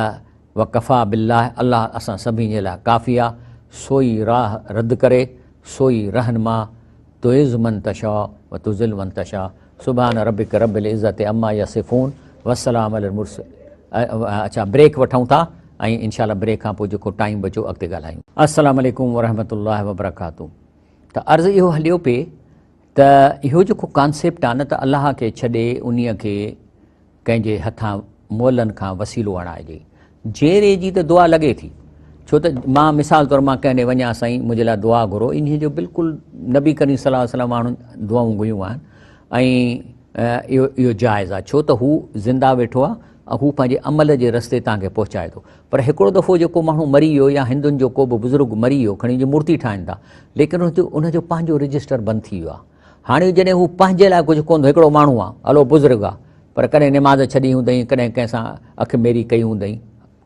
وڪفا بالله الله اسان سڀني جي لاء ڪافي آ سوئي راهه رد ڪري سوئي رهنما تعز من تشاء وتذل من تشاء سبحان ربک رب العزت عما يصفون والسلام علي المرسلين اڇا بريڪ وٺون ٿا ۽ انشاء الله بريڪ کان پوء جيڪو ٽائيم بچو اڳتي ڳالهايون. السلام عليڪم ورحمة الله وبرڪاته ته عرض اهو هليو پئي. ته اهو جيڪو ڪانسيپٽ آهي نه ته الله کي ڇڏي انهي کي ڪنهن جي هٿان مئلن کان وسيلو اڻائجي. جيئري جي ته دعا لڳي ٿي. ڇو ته مان مثال طور مان ڪنهن ڏي وڃان سائين منهنجي لاء دعا گهرو انهي جو بلڪل نبي ڪريم صلي الله عليه وسلم ماڻهن دعائون گهريون آهن ۽ اهو اهو جائز آهي ڇو ته هو زنده ويٺو آهي ۽ هو پنهنجي عمل جي رستي توهان کي پهچائي ٿو پر هڪڙو دفعو جيڪو ماڻهو مري ويو يا هندن جو ڪو به بزرگ مري ويو کڻي جي مورتي ٺاهين ٿا ليڪن ان جو پنهنجو رجسٽر بند ٿي ويو آهي هاڻي جڏهن هو پنهنجي لاء ڪجهه ڪونه هڪڙو ماڻهو آهي هلو بزرگ آهي پر ڪڏهن نماز ڇڏي هوندئي ڪڏهن ڪنهن سان اک ميري ڪئي هوندئي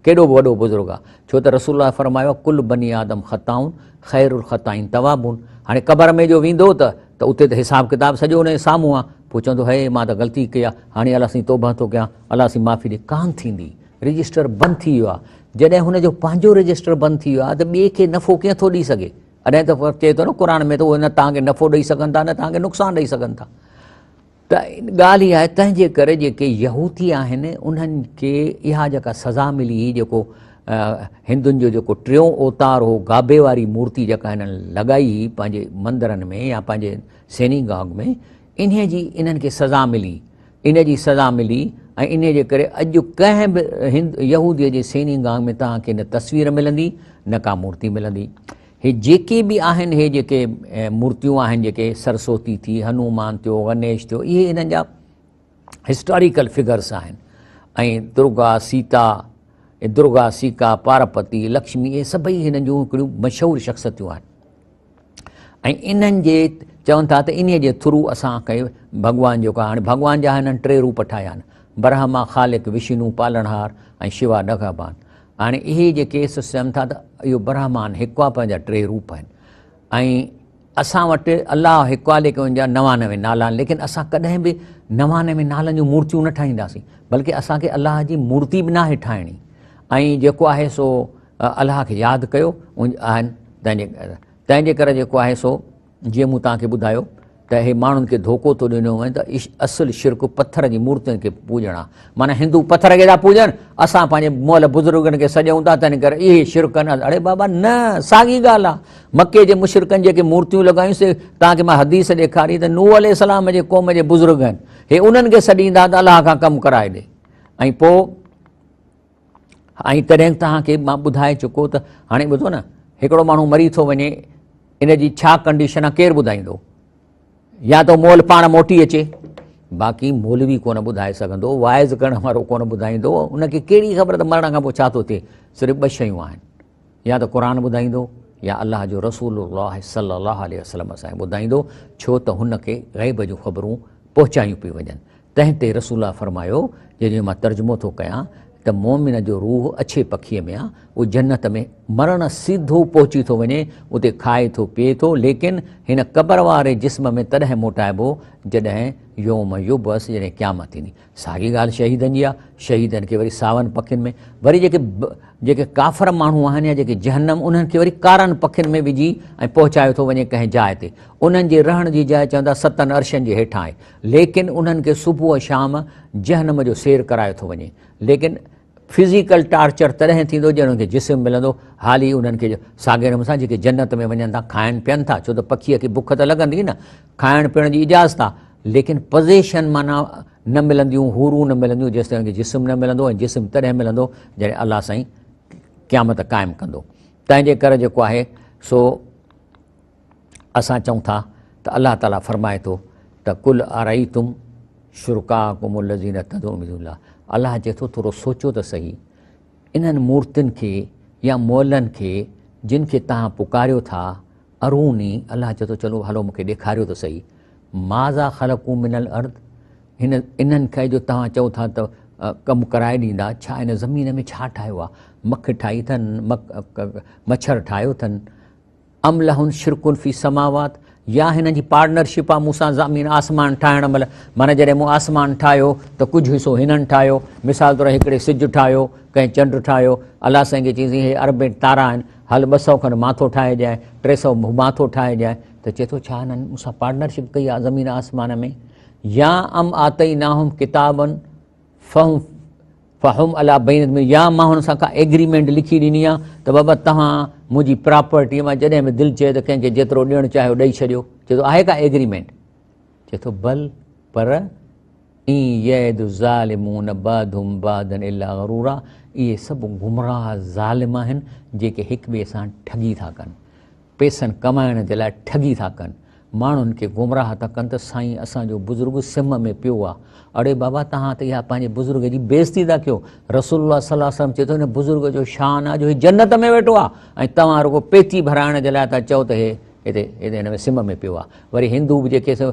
ڪيڏو به وڏو بزرگ آ، ڇو ته رسول الله فرمايو آ، ڪل بني آدم خطائون خير الخطائين توابون، هاڻي قبر ۾ جو ويندو ته ته اتي ته حساب ڪتاب سڄو ان جي سامهون آ، پوء چوندو هي مان ته غلطي ڪئي آ، هاڻي الله سائين توبهه ٿو ڪيان، الله سائين معافي ڏي، ڪانه ٿيندي، رجسٽر بند ٿي ويو آ، جڏهن هن جو پنهنجو رجسٽر بند ٿي ويو آ ته ٻئي کي نفعو ڪيئن ٿو ڏئي سگهي، اڏهن ته چئي ٿو نه قرآن ۾ ته اهي نه توهان کي نفعو ڏئي سگهن ٿا نه توهان کي نقصان ڏئي سگهن ٿا. ته ڳالهه اها آهي تنهن جي ڪري جيڪي يهودي آهن انهن کي اها جيڪا سزا ملي هئي جيڪو هندن جو جيڪو ٽيون اوتار هو گابي واري مورتي جيڪا هنن لڳائي هئي پنهنجي مندرن ۾ يا پنهنجي سينيگاگ ۾ انهي جي انهن کي سزا ملي ان جي سزا ملي ۽ انهي جي ڪري اڄ ڪنهن به هند يهودي جي سينيگاگ ۾ توهان کي نه تصوير ملندي نه ڪا مورتي ملندي هي جيڪي به آهن هي جيڪي مورتيون آهن جيڪي سرسوتي ٿي هنومان ٿيو گنيش ٿيو اهي انهن جا هسٽاريڪل فگرس آهن ۽ درگا سيتا درگا سيڪا پارپتي لڪشمي اهي سڀئي هنن جون هڪڙيون مشهور شخصيتون آهن ۽ انهن جي چون ٿا ته انهي جي ٿرو اسان کي ڀڳوان جيڪو هاڻي ڀڳوان جا هنن ٽي روپ ٺاهيا آهن برهما خالق وشنو پالڻهار ۽ شوا نگهبان هاڻي اهي جيڪي سمجهن ٿا ته اهو برهمان هڪ آهي پر ان جا ٽي روپ آهن ۽ اسان وٽ الله هڪ آهي ليڪن ان جا 99 نالا آهن ليڪن اسان ڪڏهن به 99 نالن جون مورتيون نه ٺاهينداسين بلڪه اسان کي الله جي مورتي به ناهي ٺاهڻي ۽ جيڪو آهي سو الله کي ياد ڪيو آهن تنهن جي ڪري جيڪو آهي سو جيئن مون توهان کي ٻڌايو ته هي ماڻهن کي ڌوڪو ٿو ڏنو وڃي ته اصل شرڪ پٿر جي مورتين کي پوڄڻ آهي. معنيٰ هندو پٿر کي ٿا پوڄن، اسان پنهنجي مئل بزرگن کي سڏيون ٿا، تنهن ڪري اهي شرڪ آهن. اڙي بابا نه، ساڳي ڳالهه آهي. مڪي جي مشرڪن جيڪي مورتيون لڳايون سي توهان کي مان حديث ڏيکاري ته نوح عليه السلام جي قوم جي بزرگ آهن، هي انهن کي سڏيندا ته الله کان ڪم ڪرائي ڏي ۽ پوء ۽ تڏهن توهان کي مان ٻڌائي چڪو ته هاڻي ٻڌو نه هڪڙو ماڻهو مري ٿو وڃي ان جي ڇا ڪنڊيشن آهي ڪير ٻڌائيندو يا ته مول پاڻ موٽي اچي باقي مولوي ڪونه ٻڌائي سگهندو واعظ ڪرڻ وارو ڪونه ٻڌائيندو ان کي ڪهڙي خبر ته مرڻ کان پوء ڇا ٿو ٿئي صرف ٻه شيون آهن يا ته قرآن ٻڌائيندو يا الله جو رسول الله صلي الله عليه وسلم اسان کي ٻڌائيندو ڇو ته هن کي غيب جون خبرون پهچايون پيون وڃن تنهن تي رسول الله فرمايو، جنهن جو مان ترجمو ٿو ڪيان، ته مؤمن جو روح اڇي پکيء ۾ آ، اهو جنت ۾ مرڻ سڌو پهچي ٿو وڃي، اتي کائي ٿو پيئي ٿو، ليڪن هن قبر واري جسم ۾ تڏهن موٽائبو، جڏهن يوم يبعث جڏهن قيامت ٿيندي. ساڳي ڳالهه شهيدن جي آ، شهيدن کي وري ساون پکين ۾، وري جيڪي جيڪي ڪافر ماڻهو آهن يا جيڪي جهنم انهن کي وري ڪارن پکين ۾ وجهي ۽ پهچايو ٿو وڃي ڪنهن جاء تي، انهن جي رهڻ جي جاء چون ٿا ستن عرشن جي هيٺان آهي. ليڪن انهن کي صبح ۽ شام جهنم جو سير ڪرايو ٿو وڃي ليڪن فزيڪل ٽارچر تڏهن ٿيندو جڏهن انهن کي جسم ملندو حالي انهن کي ساڳي نموني سان جيڪي جنت ۾ وڃن ٿا کائن پين ٿا ڇو ته پکيء کي بک ته لڳندي نه کائڻ پيئڻ جي اجازت آ ليڪن پزيشن معنيٰ نه ملنديون حورون نه ملنديون جيستائين انهن کي جسم نه ملندو ۽ جسم تڏهن ملندو جڏهن الله سائين قيامت قائم ڪندو تنهن جي ڪري جيڪو آهي سو اسان چئون ٿا ته الله تعاليٰ فرمائي ٿو ته قل ارئيتم شرڪاءڪم الذين تدعون من دون الله الله چئي ٿو ٿورو سوچو ته سهي انهن مورتين کي يا مئلن کي جن کي توهان پڪاريو ٿا اروني الله چئي ٿو چلو هلو مون کي ڏيکاريو ته سهي ماذا خلقو من الارض هن انهن کي جو توهان چئو ٿا ته ڪم ڪرائي ڏيندا ڇا هن زمين ۾ ڇا ٺاهيو آهي مک ٺاهي اٿن مڇر ٺاهيو اٿن ام لهن شرڪ في السماوات يا هنن جي پارٽنرشپ آ مون سان زمين آسمان ٺاهڻ مهل معنيٰ جڏهن مون آسمان ٺاهيو ته ڪجهه حصو هنن ٺاهيو مثال طور هڪڙي سج ٺاهيو ڪنهن چنڊ ٺاهيو الله سائين کي چيسين هي اربين تارا آهن هل 200 کن مان ٿو ٺاهجانء 300 مان ٿو ٺاهجانء ته چئي ٿو ڇا هنن مون سان پارٽنرشپ ڪئي آ زمين آسمان ۾ يا ام آتيناهم ڪتابا فهم فهم علي بينة منه يا مان هن سان ڪا ايگريمينٽ لکي ڏني آ ته بابا توهان منهنجي پراپرٽيء مان جڏهن به دل چئي ته ڪنهن کي جيترو ڏيڻ چاهيو ڏئي ڇڏيو. چئي ٿو آهي ڪا ايگريمينٽ؟ چئي ٿو بل پر ان يعد الظالمون بعضهم بعضا الا غرورا اهي سڀ گمراهه ظالم آهن جيڪي هڪ ٻئي سان ٺڳي ٿا ڪن، پئسن ڪمائڻ جي لاء ٺڳي ٿا ڪن، ماڻهن کي گمراهه ٿا ڪن ته سائين اسان جو بزرگ سم ۾ پيو آ. اڙي بابا توهان ته اها پنهنجي بزرگ جي بيعزتي ٿا ڪيو. رسول الله صلي الله عليه وسلم چئي ٿو هن بزرگ جو شان آ جو هي جنت ۾ ويٺو آ ۽ توهان رڳو پيتي ڀرائڻ جي لاء ٿا چئو ته هي هتي هتي هن ۾ سم ۾ پيو آ. وري هندو به جيڪي سو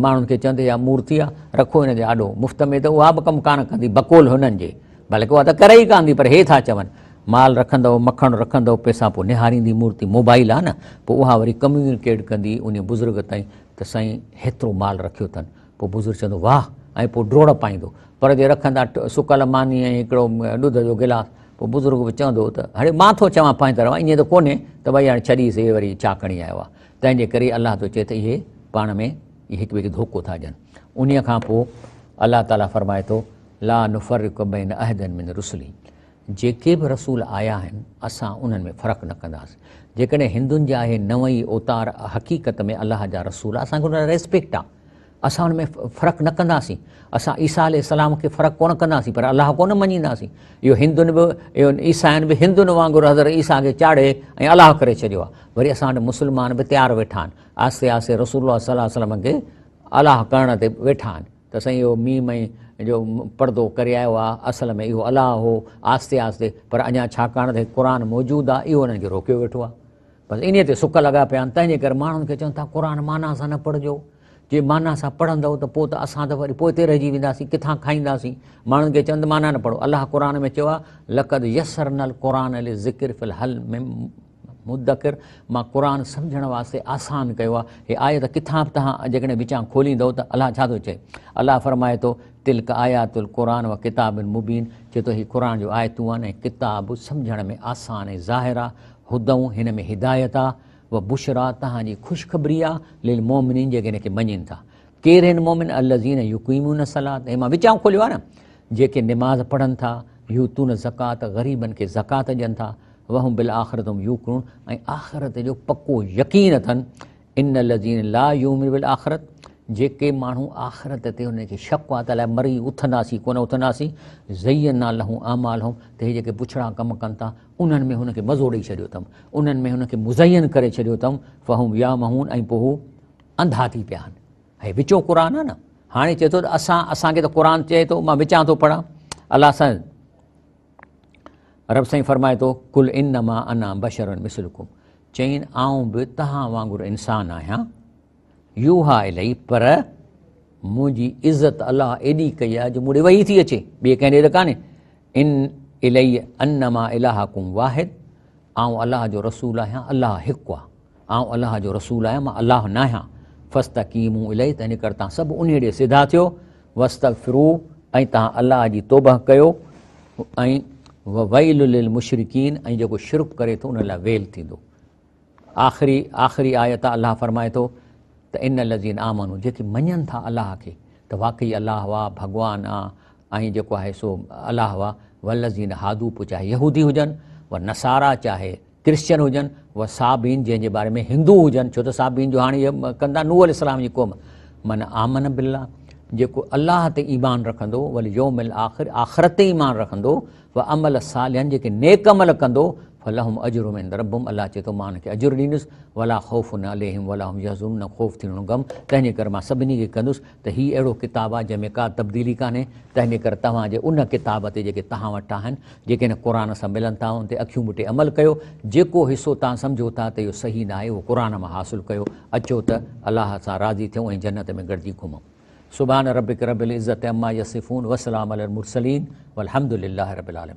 ماڻهن کي چون ته اها مورتي آ رکو هن جي آڏو مفت ۾ ته اها به ڪم ڪانه ڪندي بقول هنن جي بلڪه اها ته ڪري ئي ڪانه ٿي پر هي ٿا چون مال رکندؤ مکڻ رکندؤ پئسا پوء نهاريندي مورتي موبائل آ نه پوء اها وري ڪميونيڪيٽ ڪندي انهي بزرگ تائين ته سائين هيترو مال رکيو اٿن پوء بزرگ چوندو واهه ۽ پوء ڊوڙ پائيندو پر جي رکندا سڪل ماني ۽ هڪڙو ڏڌ جو گلاس پوء بزرگ به چوندو ته هڙي مان ٿو چوان پنهنجي طرفان ائين ته ڪونهي ته ڀئي هاڻي ڇڏيس هي وري ڇا کڻي آيو آ تنهن جي ڪري الله ٿو چئي ته اهي پاڻ ۾ هڪ ٻئي کي ڌوڪو ٿا ڏين انهي کان پوء الله تعالي فرمائي ٿو لا نفرق بين احد من رسله جيڪي به رسول آيا آهن اسان انهن ۾ فرق نه ڪنداسين. جيڪڏهن هندن جا اهي نون ئي اوتار حقيقت ۾ الله جا رسول اسان کي انهن لاء ريسپيڪٽ آ اسان ان ۾ فرق نه ڪنداسين اسان عيسيٰ عليه السلام کي فرق ڪونه ڪنداسين پر الله ڪونه مڃينداسين اهو هندن به اهو عيسائين به هندن وانگر حضرت عيسيٰ کي چاڙهي ۽ الله ڪري ڇڏيو آ وري اسان وٽ مسلمان به تيار ويٺا آهن آهستي آهستي رسول الله صلي الله عليه وسلم کي الله ڪرڻ تي ويٺا آهن ته سائين اهو ميم ۽ جو پردو ڪري آيو آ، اصل ۾ اهو الله هو، آهستي آهستي، پر اڃا ڇاڪاڻ ته هي قرآن موجود آ، اهو انهن کي روڪيو ويٺو آ. بس انهيء تي سڪ لڳا پيا آهن، تنهن جي ڪري ماڻهن کي چون ٿا قرآن معنيٰ سان نه پڙهجو، جي معنيٰ سان پڙهندؤ ته پوء ته اسان ته وري پوئتي رهجي وينداسين، ڪٿان کائينداسين؟ ماڻهن کي چون ته معنيٰ نه پڙهو، الله قرآن ۾ چيو آ، لقد يسرنا القرآن للذڪر فهل من مدڪر، مان قرآن سمجهڻ واسطي آسان ڪيو آهي. هي آيت ڪٿان به توهان جيڪڏهن وچان کوليندؤ ته الله ڇا ٿو چئي؟ الله فرمائي ٿو، تلڪ آيات القرآن و ڪتاب مبين، چئي ٿو هي قرآن جون آيتون آهن ۽ ڪتاب سمجهڻ ۾ آسان ۽ ظاهر آهي، هدًا هن ۾ هدايت آهي، و بشريٰ توهان جي خوشخبري آهي، للمؤمنين جيڪي هن کي مڃين ٿا. ڪير آهن مؤمن؟ الذين يقيمون الصلاة، هي مان وچان کوليو آهي نه، جيڪي نماز پڙهن ٿا، يؤتون الزڪاة غريبن کي زڪوات ڏين ٿا، وهم بالآخرة هم يوقنون ۽ آخرت جو پڪو يقين اٿن، ان الذين لا يؤمنون بالآخرة جيڪي ماڻهو آخرت تي انهن کي شڪ آهي ته الائي مري اٿنداسين ڪونه اٿنداسين، زينا لهم اعمالهم ته هي جيڪي بڇڙا ڪم ڪن ٿا انهن ۾ هن کي مزو ڏئي ڇڏيو اٿم، انهن ۾ هن کي مزين ڪري ڇڏيو اٿم، فهم يعمهون ۽ پوء هو انڌا ٿي پيا آهن. هي وچون قرآن آهي نه، هاڻي چئي ٿو ته اسان اسان کي ته قرآن چئي ٿو مان وچان ٿو پڙهان، الله سائين رب سائين فرمائي ٿو قل انما انا بشر مثلڪم چئين آئون به توهان وانگر انسان آهيان يوحا الي پر منهنجي عزت الله ايڏي ڪئي آهي جو مون ڏي وحي ٿي اچي ٻئي ڪنهن ڏي ته ڪانهي ان الي انما الهڪم واحد آئون الله جو رسول آهيان الله هڪ آهي آئون الله جو رسول آهيان مان الله ناهيان فاستقيموا الي تنهن ڪري توهان سڀ انهي ڏي سڌا ٿيو واستغفروه ۽ توهان الله جي توبه ڪيو ۽ وويل للمشرڪين ۽ جيڪو شرڪ ڪري ٿو ان لاء ويل ٿيندو. آخري آخري آيت الله فرمائي ٿو ته ان الذين آمنوا جيڪي مڃن ٿا الله کي ته واقعي الله آ ڀڳوان آ ۽ جيڪو آهي سو الله آ والذين هادو پوء چاهي يهودي هجن و نصارا چاهي ڪرسچن هجن و صابين جنهن جي باري ۾ هندو هجن ڇو ته صابين جو هاڻي اهي ڪندا نوح عليه السلام جي قوم من آمن بالله جيڪو الله تي ايمان رکندو واليوم الاخر آخرت تي ايمان رکندو وعمل صالحا جيڪي نيڪ عمل ڪندو فلهم اجرهم عند ربهم الله چئي ٿو مان ان کي اجر ڏيندس ولا خوف عليهم ولا هم يحزنون نه خوف ٿيندو نه غم تنهن جي ڪري مان سڀني کي ڪندس ته هي اهڙو ڪتاب آهي جنهن ۾ ڪا تبديلي ڪانهي، تنهن جي ڪري توهان جي ان ڪتاب تي جيڪي توهان وٽ آهن، جيڪي هن قرآن سان ملن ٿا، ان تي اکيون ٻوٽي عمل ڪيو، جيڪو حصو توهان سمجهو ٿا ته اهو صحيح ناهي، اهو قرآن مان حاصل ڪيو، اچو ته الله سان راضي ٿيون ۽ جنت ۾ گڏجي گهمون. سبحان ربک رب العزة عما يصفون وسلام علي المرسلين والحمد لله رب العالمين.